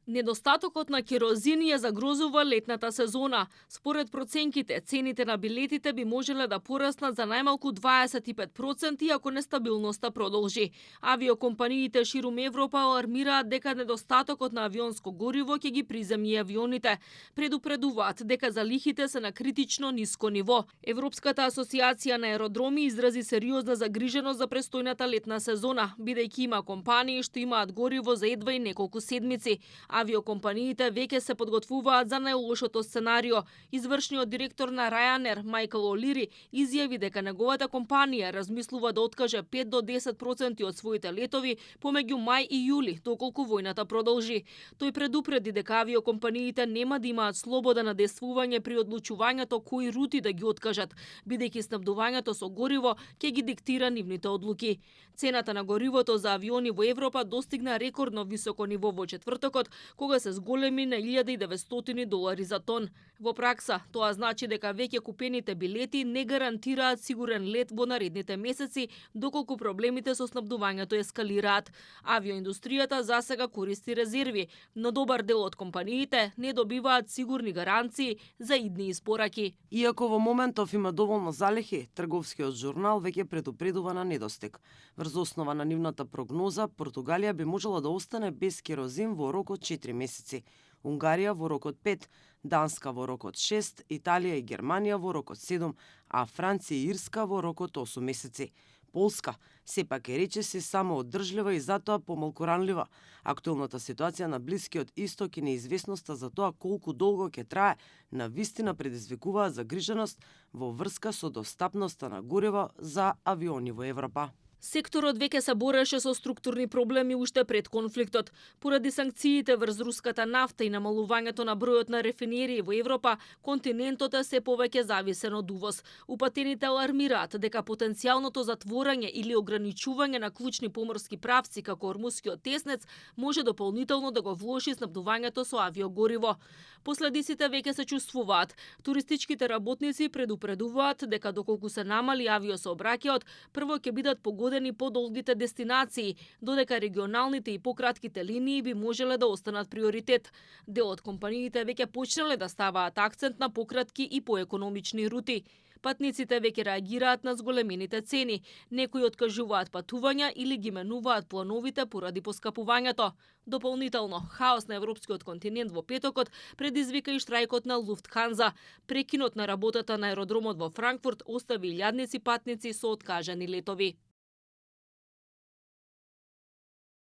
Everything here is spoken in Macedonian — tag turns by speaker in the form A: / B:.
A: Недостатокот на керозин ја загрозува летната сезона. Според проценките, цените на билетите би можеле да пораснат за најмалку 25% ако нестабилноста продолжи. Авиокомпаниите ширум Европа алармираат дека недостатокот на авионско гориво ќе ги приземни авионите. Предупредуваат дека залихите се на критично ниско ниво. Европската асоциација на аеродроми изрази сериозна загриженост за престојната летна сезона, бидејќи има компании што имаат гориво за едва и неколку седмици. Авиокомпаниите веќе се подготвуваат за најлошото сценарио. Извршниот директор на Ryanair, Майкл Олири, изјави дека неговата компанија размислува да откаже 5 до 10% од своите летови помеѓу мај и јули, доколку војната продолжи. Тој предупреди дека авиокомпаниите нема да имаат слобода на действување при одлучувањето кои рути да ги откажат, бидејќи снабдувањето со гориво ќе ги диктира нивните одлуки. Цената на горивото за авиони во Европа достигна рекордно високо ниво во четвртокот, кога се зголеми на $1.900 за тон. Во пракса, тоа значи дека веќе купените билети не гарантираат сигурен лет во наредните месеци, доколку проблемите со снабдувањето ескалираат. Авиоиндустријата засега користи резерви, но добар дел од компаниите не добиваат сигурни гаранции за идни испораки.
B: Иако во моментов има доволно залихи, трговскиот журнал веќе предупредува на недостиг. Врз основа на нивната прогноза, Португалија би можела да остане без керозин во рок од 4 месеци, Унгарија во рок од 5, Данска во рок од 6, Италија и Германија во рок од 7, а Франција и Ирска во рок од 8 месеци. Полска сепак е речиси самоодржлива и затоа помалку ранлива. Актуелната ситуација на Блискиот Исток и неизвестноста за тоа колку долго ќе трае, навистина предизвикуваат загриженост во врска со достапноста на гориво за авиони во Европа.
A: Секторот веќе се бореше со структурни проблеми уште пред конфликтот. Поради санкциите врз руската нафта и намалувањето на бројот на рафинерии во Европа, континентот е се повеќе зависен од увоз. Упатените алармираат дека потенцијалното затворање или ограничување на клучни поморски правци како Ормускиот теснец може дополнително да го влоши снабдувањето со авиогориво. Последиците веќе се чувствуваат. Туристичките работници предупредуваат дека доколку се намали авиосообраќајот, прво ќе бидат погодени подолгите дестинации, додека регионалните и пократките линии би можеле да останат приоритет. Дел од компаниите веќе почнале да ставаат акцент на пократки и поекономични рути. Патниците веќе реагираат на зголемените цени. Некои откажуваат патувања или ги менуваат плановите поради поскапувањето. Дополнително, хаос на европскиот континент во петокот предизвика и штрајкот на Луфтханза. Прекинот на работата на аеродромот во Франкфурт остави илјадници патници со откажани летови.